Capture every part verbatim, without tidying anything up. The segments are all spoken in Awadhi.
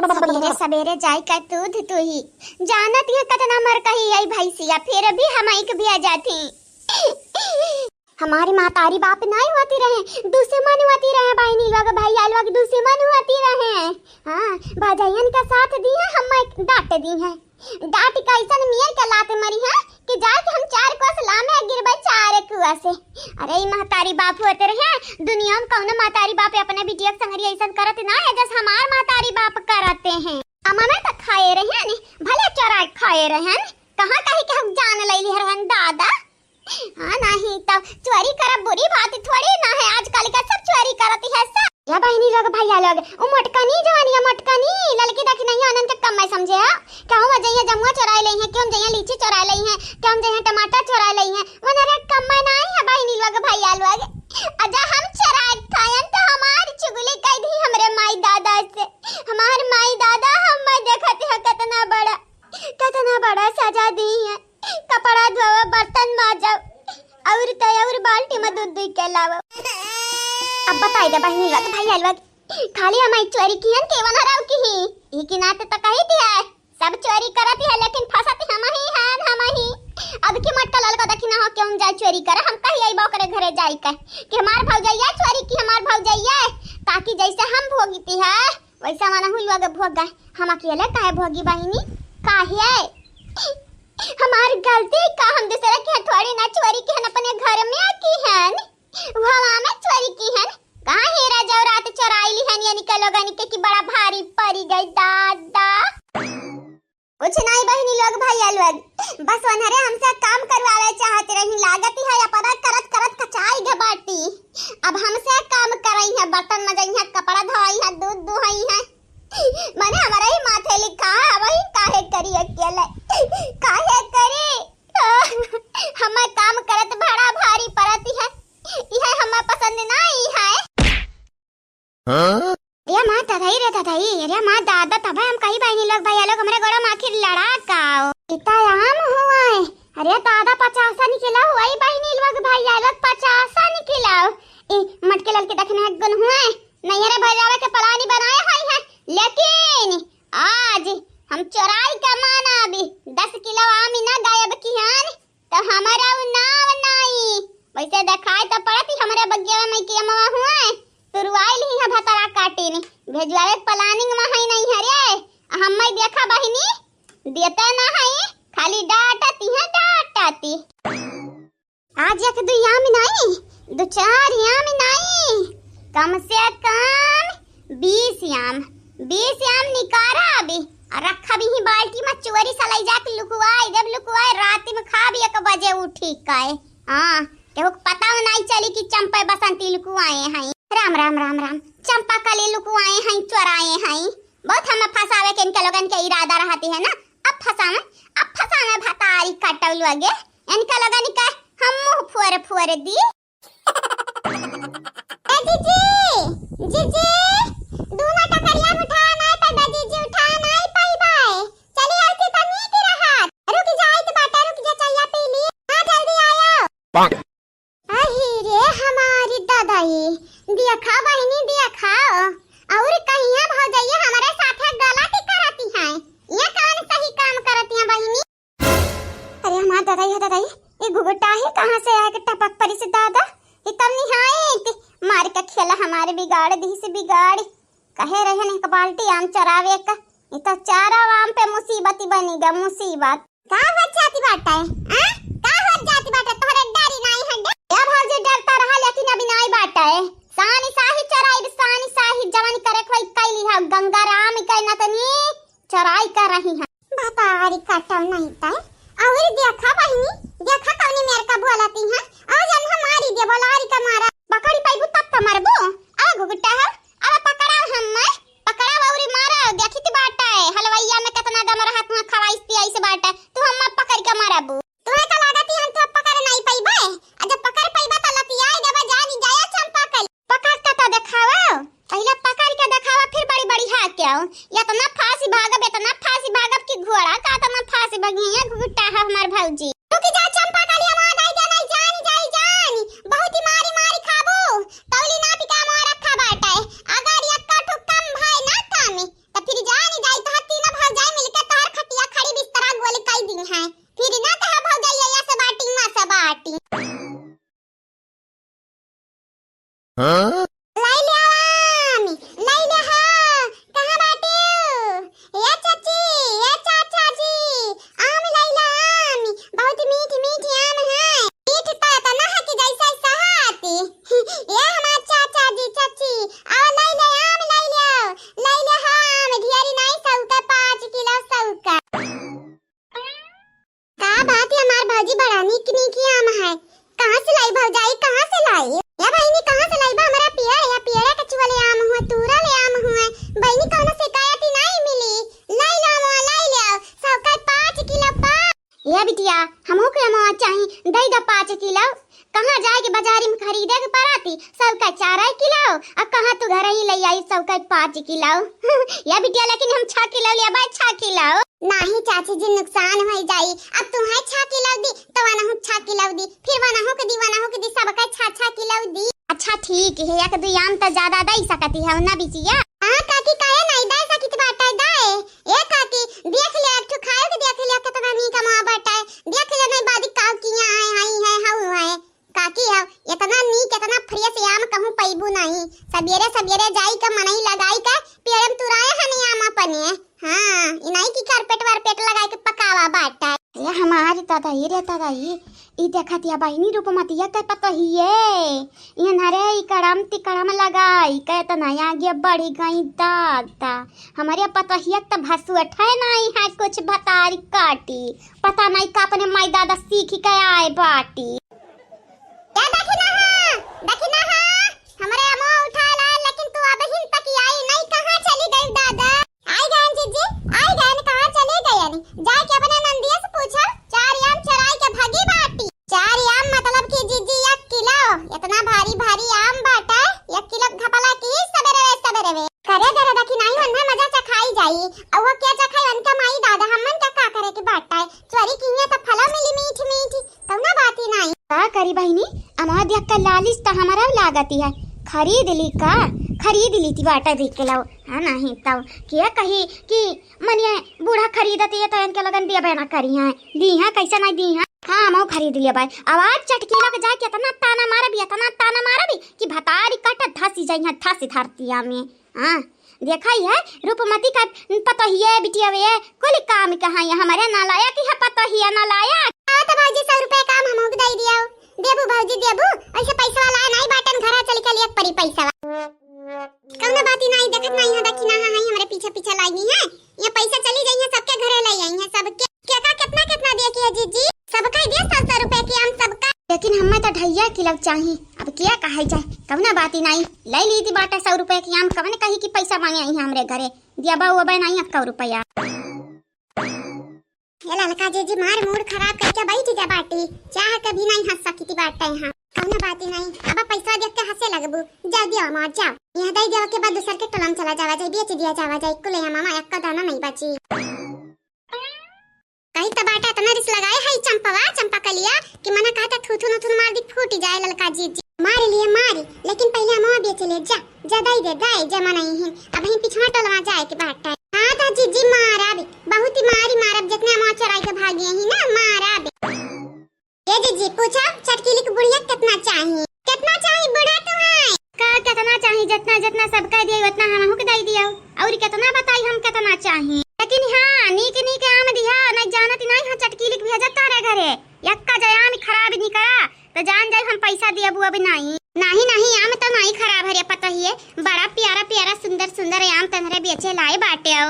सबेरे सबेरे जाई का दूध दुही। जानत है कतना मरकही आई भैंसिया, फिर भी हमई के भी आ जाती। हमारी महतारी बाप नाई होती रहे, दुश्मन होती रहे, बहिनी लोग, भैया लोग दुश्मन होती रहे। हाँ, भौजैयन का साथ दी है, हम डांट दी है। डांट के ऐसन मियर के लात मरी है कि जाए के हम चार कोस लामे गिरबे चार कुआ से। अरे, ई महतारी बाप होते रहे, दुनिया में कौनो महतारी बाप अपने बिटिया के संगरी ऐसन करत ना है, जस हमार महतारी बाप करते हैं। अम्मा में तो खाए रहे हैं, भले चोरा खाए रहे हैं, कहाँ कहीं के हम जान ले लिए रहन दादा। हाँ, नहीं तो चोरी करब बुरी बात थोड़ी ना है, आजकल के सब चोरी करती है सब। या बहिनी लोग, भैया लोग, उ मोटकनी जवान या मोटकनी ललकी देखी नहीं, आनंद के कम मैं समझे है। कहूँ वो जइया जमुआ चोराए ले हैं, क्यों जइया लीची चोराए ले हैं, क्यों जइया टमाटर चोराए ले हैं, वो नरे कम मैं नहीं है बहिनी लोग, भैया लोग। अजा हम चोराए खायन तो हमार चुगली कह दी हमरे माई दादा से। हमार माई दादा हम मैं देखत है कितना बड़ा, कितना बड़ा सजा दी है। कपड़ा धोवा, बर्तन माजब, और तो और बाल्टी में दूध दुई के लावब। अब बताई दे बहिनी लोग, भैया लोग, खाली हमारी चोरी किहन के वन हराव की ही, ई की नाते तो कही दिया है, सब चोरी करत है, लेकिन फंसत हम ही हैं, हम ही। अब की मटका लाल का देखी ना हो, क्यों जाए चोरी करे, हम कही आई बा ओकरे घरे जाई के कि हमार भौजैया चोरी की, हमार भौजैया, ताकि जैसे हम भोगती है, वैसा माना हुई लोग भोग गए, हम अकेले काहे भोगी बहिनी? काहे? हमार गलती का? हम दूसरे के थोड़ी ना चोरी किहन, अपने घर में किहन, वो हवा में चोरी किहन। कहाँ हीरा जवाहरात चोराई लिहन यानी के लोगन के कि बड़ा भारी पड़ी गई दादा। कुछ नहीं बहिनी लोग, भैया लोग, बस वनहरे हमसे काम करवावे चाहत रही, लागत है अपना करत करत कचाई ग बाटी। अब हमसे काम करई है, बर्तन मजई है, कपड़ा धोई है, दूध दुहई है। मने हमारा ही माथे लिखा है, वही काहे करी अकेले, काहे करी? हमें काम करत बड़ा भारी पड़त है, यह हमें पसंद नहीं है। हाँ? अरे माँ ददाई रे ददाई, अरे माँ दादा, तब हम कही बहिनी लोग भैया लोग हमरे गोड़ा में आखिर लड़ा का आओ। इतना आम हुआ है। अरे दादा, पचासन किलो हुआ ही बहिनी लोग भैया लोग, पचासन किलो। ई मटके लाल के देखने एक गुन हुआ है। नैहरे भजावे के पलानी बनाए हुई है, लेकिन आज हम चोराई का माना अभी दस किलो आम ही ना गायब किहन। तो हमारा उ नाव नाई। वैसे देखाई तो पड़त ही हमरे बगिया में के मवा हुआ है। तुरवाइल ही है भतरा काटिन। भेजवावे के planning में है नहीं है रे। आ हम्मे देखा बहिनी, देते ना है, खाली डांटती है, डांटती। आज एक दो आम नाई, दो चार आम नाई, कम से कम बीस आम, बीस आम निकारा अभी, और रखा भी ही बाल्टी में, चोरी से लई जाके लुकवाई देब, लुकवाई रात में खाब एक बजे उठी काए। हाँ, केहू के पता नहीं चली कि चंपा बसंती लुकवाए हैं। राम, राम, राम, राम। चंपा कली लुकवाए हैं, चोराए हैं। बहुत हमें फंसावे के इनके लोगन के इरादा रहती है ना। अब फंसावे, अब फंसावे भतारी कटौलू आगे। इनका लोगन का हम मुंह फोर फोर दी। ए जीजी, जीजी, दूनो टकरिया उठा, नहीं तो जीजी उठा नहीं पाइबे। चली आती तो नीक रहत। रुक जाइत बाटे, रुक जा, चाय पी ली। हाँ, जल्दी आयो। अही रे हमारी दादाई, देखा बहिनी, देखा, और कहिया भौजैया हमरे साथे गलती करती हैं। ये कौन सही काम करती हैं बहिनी? अरे हमार दादाई, हो दादाई, ये घुघुटा ही कहाँ से आके टपक पड़ी से दादा? ये तब निहायत मार के खेला हमारे बिगाड़ दी से बिगाड़। कहे रहन एक बाल्टी आम चरावे का, ई तो चारा आम पे मुसीबत ही बनी गा, मुसीबत। का हो जाती बाटे, आ? का हो जाती बाटे? तोहरे डरी नाई हटे? या भौजी डरता रहा, लेकिन अभी नाई बाटे। सानी साही चराई, सानी साही जवन करे कोई कैली है, गंगा राम के नतनी चराई कर रही है। भतारी कटम नहीं तय। और देखा बहिनी, देखा कौनी मेर का बोलती है। और जन हमारी दे बोलारी का मारा। पकड़ी पाइबू तब तो मरबू। आ घुघुटा है। अब पकड़ा हम मैं। पकड़ा बाउरी मारा। देखी ती बाटा है। हलवैया में कितना दम रहा तुम खवाइस पियाइस बाटा है। तू हम पकड़ के मारबू। तुम्हें तो लागत ही हम तो पकड़ नहीं पाइबे। आ जब पकड़ पाइबा तो लतियाई देबा जानी जाया चंपा कल। पकड़ के तो देखावा, पहले पकड़ के देखावा, फिर बड़ी बड़ी हाँ क्या हो? इतना फांसी भागब, इतना फांसी भागब कि घोड़ा का इतना फांसी भगिया घुघुटा है हमार भौजी। रुकी जा चंपा कली, हमार दाई जान, आई जान, जाई जान, बहुत ही मारी मारी खाबू, तौली ना पिका मार रखा बाटे, अगर यक्का ठो कम भाई ना थामी, तो फिर जान खरीदे के पराती, सबका चार किलो, आ कहाँ तू घर ही ले आई सबका पाँच किलो। या बिटिया, लेकिन हम छह किलो ले आबे, छह किलो। नाही चाची जी, नुकसान हो जाई। अब तुम्हें छह किलो दी, तो वनहु छह किलो दी, फिर वनहु के दी, वनहु के दी, सबका छह छह किलो दी। अच्छा ठीक है, एक दो आम तो ज्यादा दे सकती है ना बिचिया। हाँ काकी, काहे नहीं दे सकित बाटे, दे। ए काकी, देख ले, एक ठो खाए के देख ले, कितना नीक अमवा बाटे। देख ले, नहीं बादी काव किया है, हई है, हऊ है। काकी हो, इतना नीक, इतना fresh आम कहूँ पइबू नहीं। सबेरे सबेरे जाई के मनई लगाई के पेड़ में तुराए हनी आम अपने। हाँ, ई नहीं कि carpet वारपेट लगाई के पकावा बाटे। ये हमारी दादा, ये रे दादा, ये, ई देखत या बहिनी रूपमतिया के पतोहिए। इन्हरे ई कड़म तिकड़म लगाई के इतना आगे बढ़ी गई दादा। हमारे पतोहिया त भसुअठे नहीं है, कुछ भतारी काटी। पता नहीं का अपने माई दादा सीख के आए बाटी। ए दखिनहा, दखिनहा, हमरे अमवा उठा ला, लेकिन तू अबहिन तक आई नहीं, कहाँ चली गई दादा? आई गयन जीजी, आई गयन, कहाँ चली गयन? जाके अपने नंदिया से पूछो, चार आम चुराई के भागी बाटी। चार आम मतलब कि जीजी एक किलो, इतना भारी भारी आम बाटे, एक किलो घपला की सबेरे सबेरे। करे करे दखिनही, उन्हें मजा चखाई जाई। और वो क्या चखाई, उनका माई दादा, हमन का का करे के बाटे? चोरी किहे त फलो मिली मीठ मीठ, कौनो बात ही नहीं। का करी बहिनी, अमवा देख के लालिच त हमरा लागती है, खरीद ली का? खरीद ली थी बाटे देख के लाओ, हाँ नहीं तब के कही कि मनिए बूढ़ा खरीदती है तो इनके लगन दिया ना करी है, दी है कैसे नहीं दी है। हाँ, अमवा खरीद लिया भाई। अब आज चटकीला के जाके इतना ताना मारबी, इतना ताना मारबी कि भतारी कट धसी जाई है, धसी धरतिया में। हाँ, देखा ही है, रूपमती का पतोहिए बिटिया वे, कुल काम कहाँ है, हमरे नालायक ही है पतोहिया नालायक। हाँ, तो भौजी, सौ रुपया काम हमहू के दे दियो। देबू भौजी, देबू? ऐसे पैसा वाला नहीं बाटन, घरा चल के लिए परी पैसा। कौनो बात ही नहीं, देखत नहीं है, दखिनहा है, हमरे पीछे पीछे लागी है। ये पैसा चली जाई है, सबके घरे ले आई है, सबके। केका कितना कितना दिया किया जीजी? सबका ही दिया सौ सौ रुपया की आम सबका। लेकिन हमें तो ढैया किलो चाही। अब क्या कहे जाए, कौनो बात ही नहीं, ले ली थी बाटे सौ रुपया की आम, कवन कही कि पैसा मांगे आई है हमरे घरे, दिया बा वो बा नहीं एक्को रुपया। ये ललका जीजी मार मूड खराब करके बैठ जा बाटी, चाह के भी नहीं हंस सकी थी बाटे यहाँ। कौनो बात ही नहीं, अब पैसा देख के हंसे लगबू, जा दिया मार जा। यहाँ दे देवा के बाद दूसर के टोला में चला जावा जाए, बेच दिया जावा जाए, कुले मामा एक्को दाना नहीं बची। कही तो बाटा इतना रिस लगाए है चंपवा, चंपा कलिया, कि मना कहता थूथुन उथुन मार दी, फूट जाए ललका जीजी। मार लिए मारी, लेकिन पहले अमवा बेच ले जा, जा दई दे, दई जमा नहीं है, अब ही पिछवा टोलवा जाए के बाटा। हाँ तो जीजी मारब, बहुत ही मारी मारब, जितने अमवा चोराई के भागी ही ना मारब। ए जीजी पूछो, चटकीली की बुढ़िया कितना चाहिए? कितना चाहिए बूढ़ा तुम्हें? का कितना चाहिए? जितना जितना सबका दिया उतना हमहू के दे दियो। और कितना बताई हम कितना चाहिए? लेकिन हाँ, नीक नीक आम दिया, नहीं जानत नहीं हाँ चटकीली के भेजत तारे घरे। यक्का जय आम खराब निकला तो जान जाए हम पैसा दियबू अब नहीं। नहीं नहीं, आम तो नहीं खराब है रे पतोहिए, बड़ा प्यारा प्यारा सुंदर सुंदर आम तनरे बेचे लाए बाटे हो।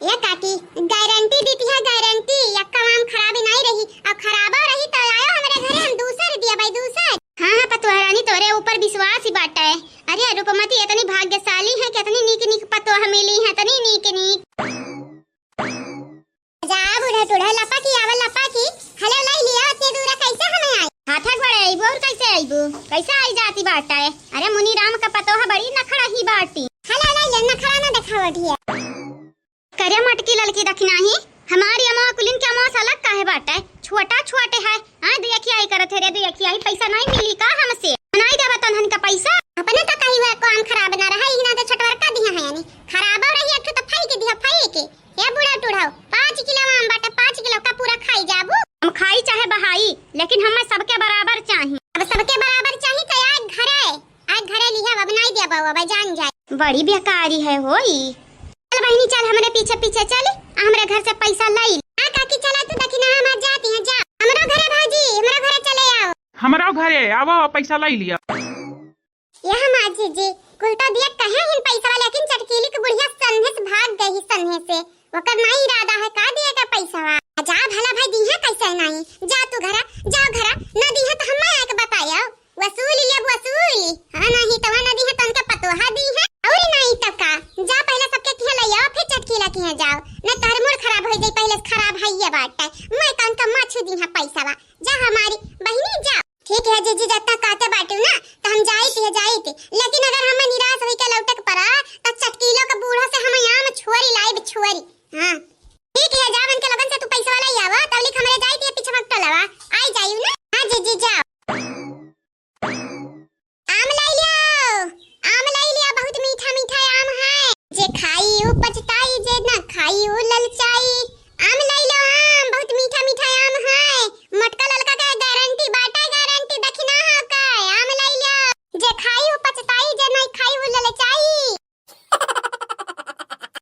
ए काकी, गारंटी देती है, गारंटी, यक्का आम खराब नहीं रही, और खराबो रही तो आयो हमरे घरे, हम दूसर दिया भाई, दूसर। हाँ हाँ पतोह रानी, तोरे ऊपर विश्वास ही बाटा है। अरे रूपमती इतनी भाग्यशाली है कि इतनी नीक नीक पतोह मिली है, इतनी नीक नीक। जा बूढ़ा टूढ़ा लपा की, आवा लपा की, हले लाई लिया, इतनी दूर कैसे हमें आई? हाथक बड़े आईबू और कैसे आईबू? कैसे आई जाती बाटा है? अरे मुनी राम का पतोह बड़ी नखड़ा ही बाटी। हले लाई ले, नखड़ा ना दिखावत हिया। करे मटकी ललकी दखिनही, हमारी अमवा कुलिन के अमवा से अलग काहे बाटे? छोटा छोटे है, हाँ, दुई अखिया ही करत है रे, दुई अखिया ही, पैसा नहीं मिली का हमसे? नहीं देबा तनहन का पैसा? अपने तो कही हुआ काम खराब ना रहा, इना तो छटवर का दिया है यानी। खराब हो रही है तो फेंक दिया, फेंक। ये बूढ़ा टूढ़ाओ, पाँच किलो आम बाटे, पाँच किलो का पूरा खाई जाबू? हम खाई चाहे बहाई, लेकिन हमें सबके बराबर चाही। अब सबके बराबर चाही तो आज घरे आज घरे लिहा, अब नाई दिया बाबू, अब जान जाए। बड़ी बेकारी है होई। चल बहिनी, चल हमरे पीछे पीछे चल, आ हमरे घर से पैसा लाई। हाँ काकी, चला तू दखिना, हम आज जाती हैं, जा। हमरो घरे भौजी, हमरो घरे चले आओ। हमरो घरे आवो, पैसा लाई लिया। ये हम आज जी, कुल तो दिया कहे हिन पैसा, लेकिन चटकीली की बुढ़िया सन्हे से भाग गई, सन्हे से। ओकर ना इरादा है का दिए का पैसा। जा भला भाई, दी है कैसे नहीं? जा तू घरा, जाओ घरा, ना दी है तो हम आए के बतायो। वसूल लिया वसूल। हाँ, नहीं तो ना दी है तो उनके पतोहा दी है। और नहीं तो का, जा पहले सबके किहे ले आओ, फिर चटकीला किहे जाओ। नहीं तो हर मूड खराब हो जाए, पहले से खराब है ये बात है। मैं तो उनका माछू दी है पैसा। जा हमारी बहिनी जा। ठीक है जीजी, जतना कहते बाटू ना, त हम जाइत है, जाइत। लेकिन अगर हम निराश होई के लौटे के पड़ा, त चटकीलो के बूढ़ो से हम आम छुअरी लाइब, छुअरी। हाँ, ठीक है, जा उनके लगन से तू पैसा वाला ही आवा, तबलिक हमरे जाइत है पीछे टोलवा, आई जाई ना। हाँ जीजी, जाओ। आम लाई लिया, आम लाई लिया, बहुत मीठा मीठा आम है। जे खाई ऊ पछताई, जे ना खाई ऊ ललचाई।